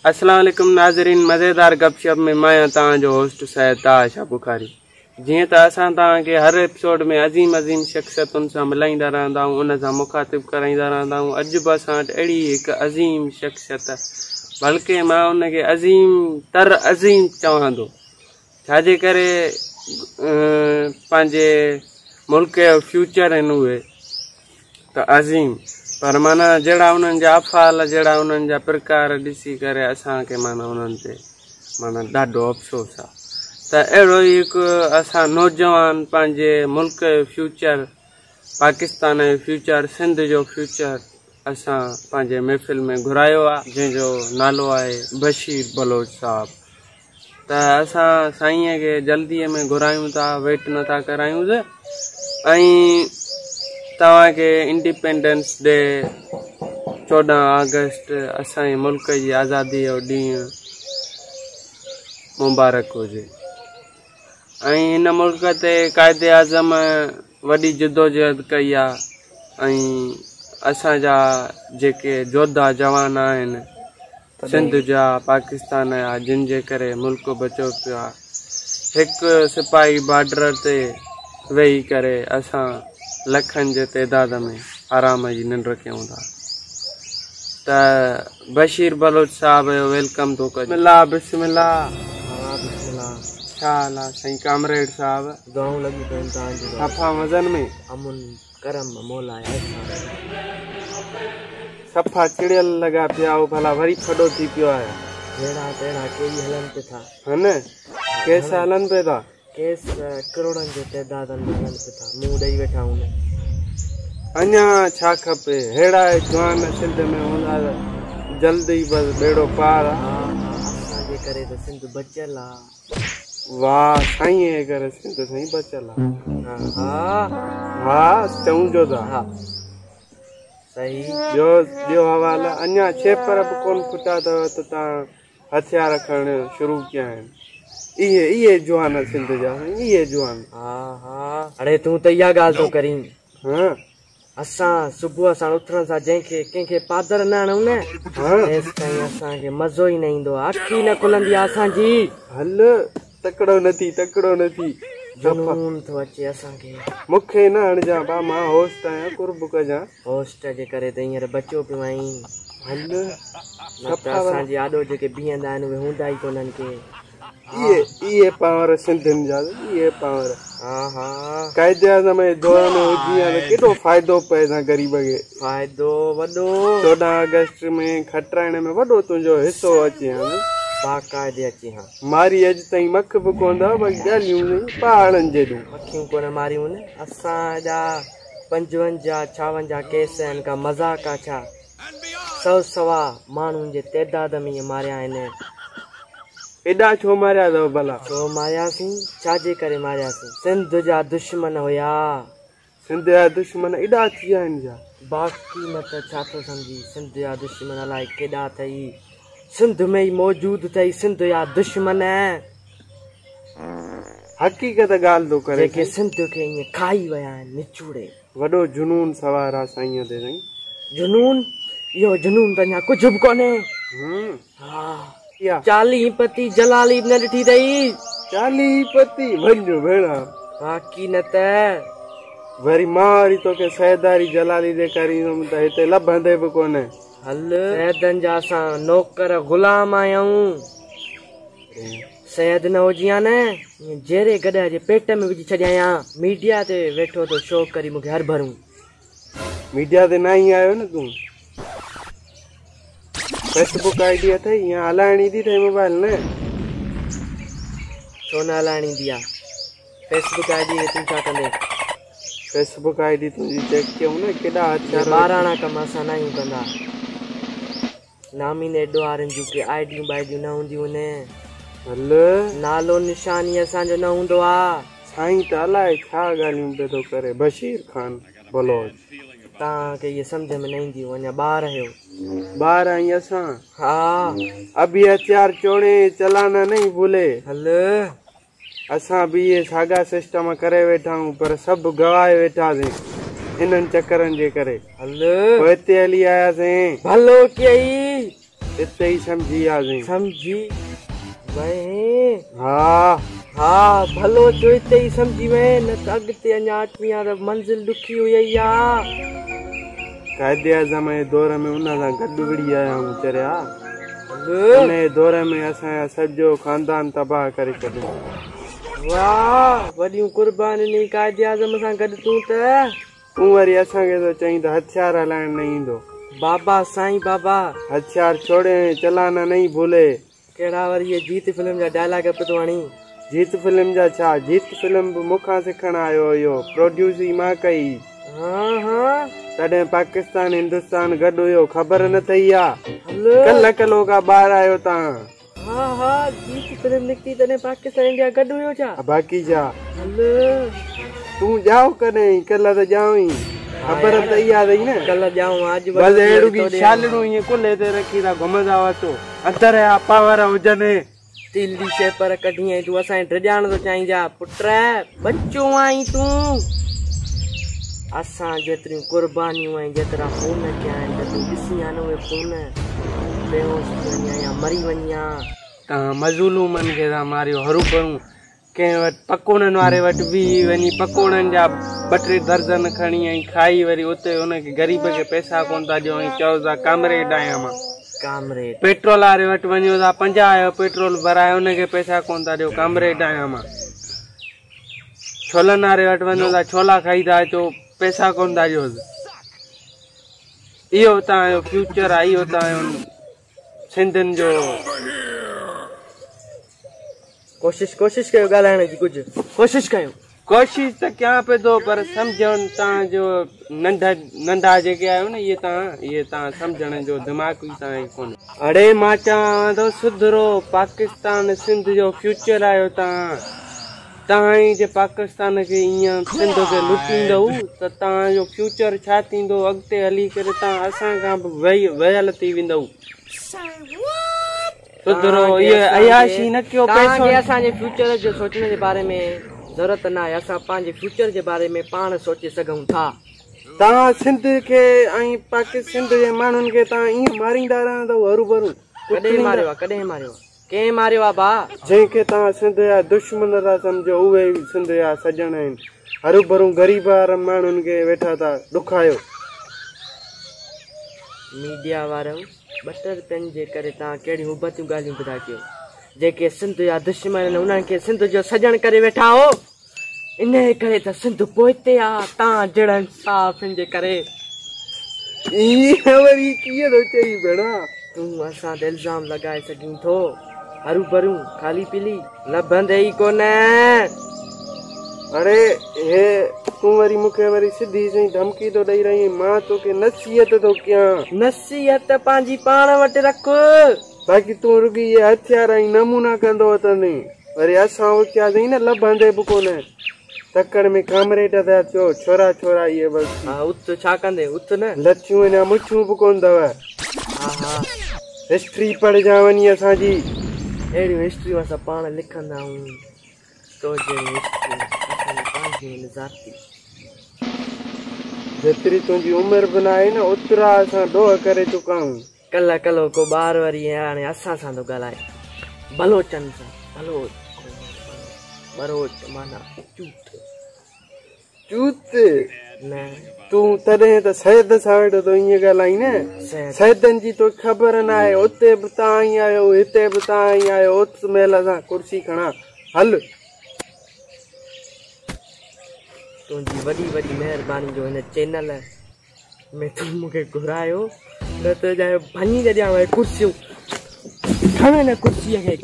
السلام عليڪم ناظرين مزيدار گپ شپ ۾ مان آهيان توهان جو هوسٽ سيد طه شاهه بخاري. جيئن ته اسان توهان کي هر ايپيسوڊ ۾ عظيم عظيم شخصيتن سان ملائيندا رهندا آهيون ان سان مخاطب ڪرائيندا رهندا آهيون اڄ به اسان وٽ اهڙي ئي هڪ عظيم شخصيت بلڪه مان ان کي عظيم تر عظيم چوان ٿو ڇاجي ڪري پنهنجي ملڪ جو فيوچر آهن اهي ته عظيم پر معنيٰ جهڙا انهن جا افعال جهڙا انهن جا پرڪار ڏسي ڪري اسان کي معنيٰ انهن تي معنيٰ ڏاڍو افسوس آ ته اهڙو ئي هڪ اسان نوجوان پنهنجي ملڪ جو فيوچر پاڪستان جو فيوچر سنڌ جو فيوچر اسان پنهنجي محفل ۾ گهرايو آ جنهن جو نالو آهي بشير بلوچ صاحب ته اسان سائينء کي جلديء ۾ گهرايون ٿا ويٽ نه ٿا ڪرايونس ۽ توهان کي انڊيپينڊنس ڊي 14 آگسٽ اسان جي ملڪ جي آزاديء جو ڏينهن مبارڪ هجي ۽ هن ملڪ تي قائد اعظم وڏي جدوجهد ڪئي آ ۽ اسان جا جيڪي جوڌا جوان آهن سنڌ جا پاڪستان جا جن جي ڪري ملڪ بچيو پيو آ هڪ سپاهي بارڊر تي ويهي ڪري اسان لکن جي تعداد ۾ آرام جي ننڊ ڪيون ٿا ته بشير بلوچ صاحب جو welcome ٿو ڪجي. بسم الله بسم الله ها بسم الله. ڇا حال آ سائين ڪامريڊ صاحب. دعائون لڳيون پيون توهان جون. صفا مزن ۾. امن ڪرم مولا احسان. صفا چڙيل لڳا پيا آهو ڀلا وري ڦڏو ٿي پيو آهي. جهڙا تهڙا ڪيئي هلن پي ٿا. ها نه ڪيس هلن پي ٿا. ڪيس ڪروڙن جي تعدادن ۾ هلن پي ٿا منهن ڏئي ويٺا آهون. اڃا ڇا کپي ههڙا جوان سنڌ ۾ هوندا ته جلد ئي بس ٻيڙو پار آ. ها ها اسان جي ڪري ته سنڌ بچيل آ. واه سائين جي ڪري سنڌ سائين بچيل آ. ها ها. ها چئون جو ٿا. ها صحيح. ٻيو حوال اڃا ڇيپر به ڪون ڦٽا اٿو ته تان هٿيار کڻڻ شروع ڪيا آهن. اهي اهي جوان سنڌ جا سائين اهي جوان. ها ها اڙي تون ته اها ڳالهه ٿو ڪرين. ها. اسان صبح ساڻ اٿڻ سان جنهن کي ڪنهن کي پادر نه هڻون نه تيستائين اسان کي مزو ئي نه ايندو آ اک ئي نه کلندي آ اسان جي. هل تڪڙو نه ٿي تڪڙو نه ٿي. جنون ٿو اچي اسان کي. مون کي نه هڻجان ڀا مان هوسٽ آهيان قرب ڪجان. هوسٽ جي ڪري ته هينئر بچيو پيو آهين. هل نه ته اسان جي آڏو جيڪي بيهندا آهن اهي هوندا ئي ڪونهن ڪي. اهي اهي پاور سنڌين جا اهي پاور. ها ها. قائد اعظم جي دور ۾ هجي ها ته ڪيڏو فائدو پئي ها غريب کي. فائدو وڏو. 14 آگسٽ ۾ کٽرائڻ ۾ وڏو تنهنجو حصو اچي ها نه. باقاعدي اچي ها. ماري اڄ تائين مک به ڪونه اٿو باقي ڳالهيون سائين پهاڙن جيڏيون. مکيون ڪونه ماريون اسان جا 55 56 ڪيس آهن ڪا مذاق آ ڇا. سؤ سوا ماڻهن جي تعداد ۾ ائين ماريا آهن. ايڏا ڇو ماريا اٿو ڀلا؟ ڇو مارياسين؟ ڇا جي ڪري مارياسين؟ سنڌ جا دشمن هيا. سنڌ جا دشمن ايڏا ٿي ويا آهن ڇا؟ باقي نه ته ڇا ٿو سمجهين؟ سنڌ جا دشمن الائي ڪيڏا اٿئي. سنڌ ۾ ئي موجود اٿئي سنڌ جا دشمن. حقيقت ڳالهه ٿو ڪرين. جيڪي سنڌ کي ائين کائي ويا آهن نچوڙي. وڏو جنون سوار آ سائينء تي سائين. جنون؟ اهو جنون ته اڃا ڪجهه به ڪونهي. ها. 40 پتي جلالي به نه ڏٺي اٿئي. 40 پتي؟ وڃ ڀيڻا. باقي نه ته. وري مان وري توکي سيداري جلالي ڏيکاريندم ته هتي لڀندي به ڪونه. هل. سيدن جا اسان نوڪر غلام آهيون. سيد نه هجين ها نه ائين جيري گڏهه جي پيٽ ۾ وجهي ڇڏيان ها. ميڊيا تي ويٺو ٿو شو ڪرين مون کي هرڀرون. ميڊيا تي نه ئي آيو نه تون. فيس بڪ I D اٿئي يا هلائڻ ايندي اٿئي موبائل نه؟ ڇو نه هلائڻ ايندي آ. فيس بڪ I D کي تون ڇا ڪندين؟ فيس بڪ I D تنهنجي چيڪ ڪيون نه ڪيڏا هٿيار. ٻاراڻا ڪم اسان نه آهيون ڪندا. نامين ڏوهارين جون ڪي آئيڊيون ٻائيڊيون نه هونديون آهن. هل. نالو نشان ئي اسان جو نه هوندو آ. سائين ته الائي ڇا ڳالهيون پيو ٿو ڪري بشير خان بلوچ. توهان کي اهي سمجهه ۾ نه اينديون اڃا ٻار آهيو. ٻار آهيون اسان. ها. اڀي هٿيار چوڙي چلانا نهين ڀولي. هل. اسان به اهي ساڳا سسٽم ڪري ويٺا آهيون پر سڀ گوائي ويٺاسين انهن چڪرن جي ڪري. هل. پوء هتي هلي آياسين. ڀلو ڪيئي. हिते ई सम्झी वियासीं। सम्झी वए? हा हा, भलो थियो हिते ई सम्झी वए, न त अॻिते अञा अटवी त मंज़िल ॾुखी हुई आहे। क़ाइदे आज़म जे दौर में उन सां गॾु विड़ी आया आहियूं चरिया। उन दौर में असांजो सॼो ख़ानदान तबाह करे छॾियो। वाह, वॾियूं कुर्बानी क़ाइदे आज़म सां गॾु तूं त। तूं वरी असांखे थो चईं त हथियार हलाइण न ईंदो। बाबा साईं बाबा, हथियार छोड़े चलाना नहीं भूले। कहिड़ा वरी इहे जीत फिल्म जा डायलॉग पियो थो हणी। जीत फिल्म जा छा? जीत फिल्म बि मूंखां सिखण आयो हुयो, प्रोड्यूस ई मां कई। हा हा, तॾहिं पाकिस्तान हिंदुस्तान गॾु हुयो, ख़बर न अथई आहे। कल्ह कलो खां ॿाहिरि आयो तव्हां। हा हा, जीत फिल्म निकिती तॾहिं पाकिस्तान इंडिया गॾु हुयो छा? बाक़ी छा? तूं ॼाओ कॾहिं? कल्ह त ॼाओ ई, ख़बर त इहा अथई न। कल्ह ॼाऊं अॼु। बसि अहिड़ो शालड़ूं ईअं कुल्हे ते रखी था घुमंदा वचो, अंदरि जा पावर हुजनि। तिल शेपर कढी आई तूं, असांखे ड्रिॼाइण थो चाहीं जा? पुट बच्चो आहीं तूं। असां जेतिरियूं कुर्बानियूं ऐं जेतिरा खून कया आहिनि त तूं ॾिसी आहे न उहे खून, बेहोश थी वञी या मरी वञी आहे। तव्हां मज़लूमनि खे था मारियो हरू भरू। कंहिं वटि पकोड़नि वारे वटि बीही वञी पकोड़नि जा ॿ टे दर्जन खणी ऐं खाई वरी उते हुनखे ग़रीब खे पैसा कोन था ॾियो ऐं चओ था कामरेड आहियां मां। कामरेड। पेट्रोल वारे वटि वञो था 50 जो पेट्रोल भराए हुनखे पैसा कोन था ॾियो, कामरेड आहियां मां। छोलनि वारे वटि वञो था छोला खाई था अचो, पैसा कोन था ॾियो। इहो तव्हांजो फ्यूचर आहे, इहो तव्हांजो सिंधियुनि जो। कोशिश कोशिश कयो ॻाल्हाइण जी, कुझु कोशिश कयो। कोशिश त कयां पियो थो, पर सम्झण तव्हांजो नंढा नंढा जेके आहियो न, इहे तव्हां सम्झण जो दिमाग़ ई तव्हांखे कोन्हे। अड़े मां चवां थो सुधरो, पाकिस्तान सिंध जो फ्यूचर आहियो। तव्हां तव्हां ई जे पाकिस्तान खे ईअं सिंध खे लुटींदव त तव्हांजो फ्यूचर छा थींदो? अॻिते हली करे तव्हां असां खां बि वियल थी वेंदव। सुधरो, इहे अयाशी न कयो। पैसो असांजे फ्यूचर जो सोचण जे बारे में ज़रूरत न आहे, असां पंहिंजे फ्यूचर जे बारे में पाण सोचे सघूं था। तव्हां सिंध खे ऐं पाकिस्तान सिंध जे माण्हुनि खे तव्हां ईअं मारींदा रहंदव हरू भरू। कॾहिं मारियो आहे? कॾहिं मारियो आहे? कंहिं मारियो आहे भाउ? जंहिंखे तव्हां सिंध जा दुश्मन था सम्झो उहे सिंध जा सॼण आहिनि। हरू भरू ग़रीब वारनि माण्हुनि खे वेठा था ॾुखायो। मीडिया वारो 2 रुपयनि जे करे तव्हां कहिड़ियूं उबतियूं ॻाल्हियूं पिया कयो। जेके सिंध जा दुश्मन आहिनि उन्हनि खे सिंध जो सॼण करे वेठा हो, इन करे त सिंध पोइते आहे तव्हां जहिड़नि साफ़ियुनि जे करे। ईअं वरी कीअं थो चई भेण? तूं असां ते इल्ज़ाम लॻाए सघीं थो, हरू भरू खाली पीली लभंदे ई कोन। अरे हे तूं वरी मूंखे वरी सिधी सही धमकी थो ॾेई रही, मां तोखे नसीहत थो कयां। नसीहत पंहिंजी पाण वटि रख। बाक़ी तूं रुॻी इहे हथियार ऐं नमूना कंदो वतंदे, वरी असां उथियासीं न लभंदे बि कोन। तकड़ में कामरेड था थियो, छोरा छोरा इहे बसि। हा, उथ छा कंदे? उथ न लथियूं अञा मुछूं बि कोन अथव। हा हा, हिस्ट्री पढ़िजां वञी असांजी। अहिड़ियूं हिस्ट्रियूं असां पाण लिखंदा आहियूं, तो जहिड़ी हिस्ट्री असांजी पंहिंजी आहिनि ज़ाती। जेतिरी तुंहिंजी उमिरि बि न आहे न, ओतिरा असां ॾोह करे चुका आहियूं। कल्ह कलो को ॿार वरी हाणे असां सां थो ॻाल्हाए, बलोचनि सां। बलोच बरोच माना चूत। चूत न तूं तॾहिं त सैद सां वेठो थो ईअं ॻाल्हाई न। सैदनि जी तोखे ख़बर न आहे, उते बि तव्हां ई आहियो, हिते बि तव्हां ई आहियो। उथ महिल असां कुर्सी खणा हल। तुंहिंजी वॾी वॾी महिरबानी जो हिन चैनल में तूं मूंखे घुरायो, न त भञी छॾियां कुर्सियूं। खण हिन कुर्सीअ खे।